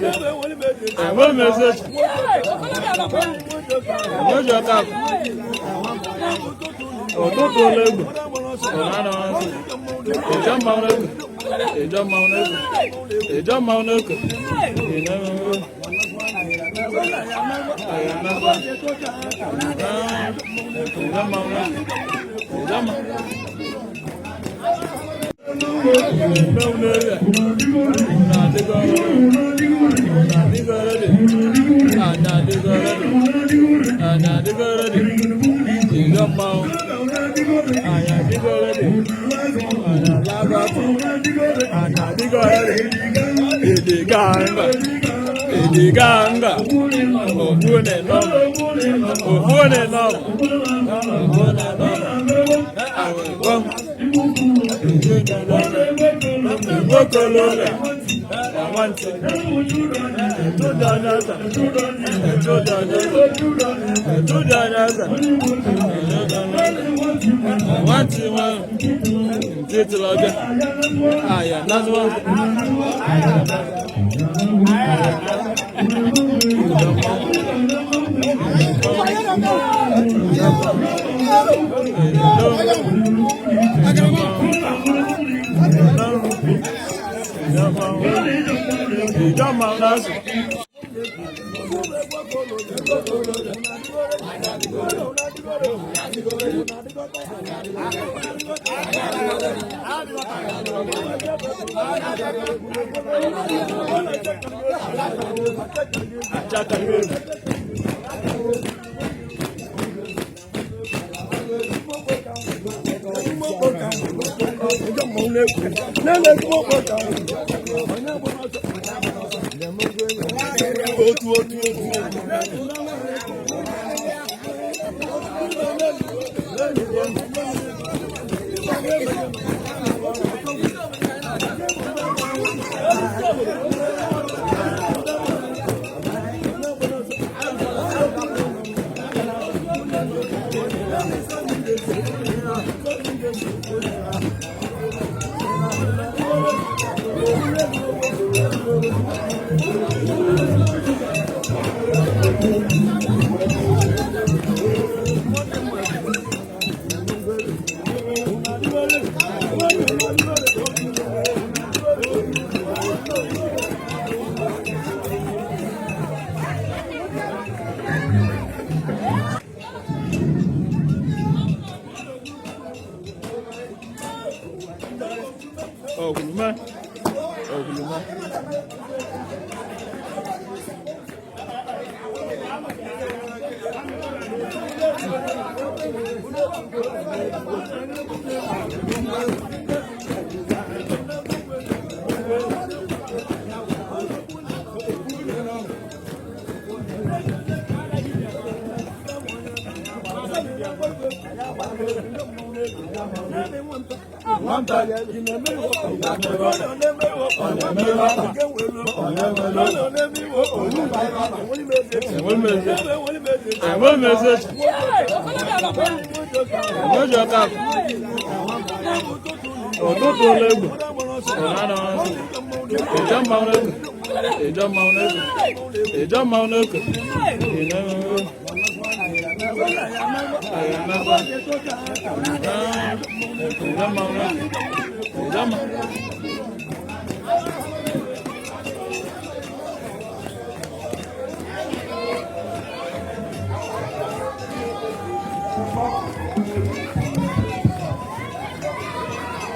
Enwere m eze echi. Enweghị ọka akụ. Ụtụtụ ụlọ egwu. Ịjọ mmanwụ n'egwu. Ịjọ mmanwụ n'egwu. Ịjọ mmanwụ n'egwu. Ị na-enwe. Ịjọ mmanwụ n'egwu. Ịjọ mmanwụ. Ịdịganga, ogbune nọm, ogbune nọm, ogbune nọm, awụgwọm, Nwokolobịa na nwantị etụdanaza etụdanaza etụdanaza nwantị nwa ntịtịlọbịa aya nazụwa. Ìjọba ọ̀nà. Otu otu otu. Oguluma, oguluma. Enwere m eze echi. Enweghị ọka akụ. Ụtụtụ ụlọ egwu. Ịjọ mmanwụ n'egwu. Ịjọ mmanwụ n'egwu. Ịjọ mmanwụ n'egwu. Ị na-enwe. Ịjọ mmanwụ n'egwu. Ịjọ mmanwụ.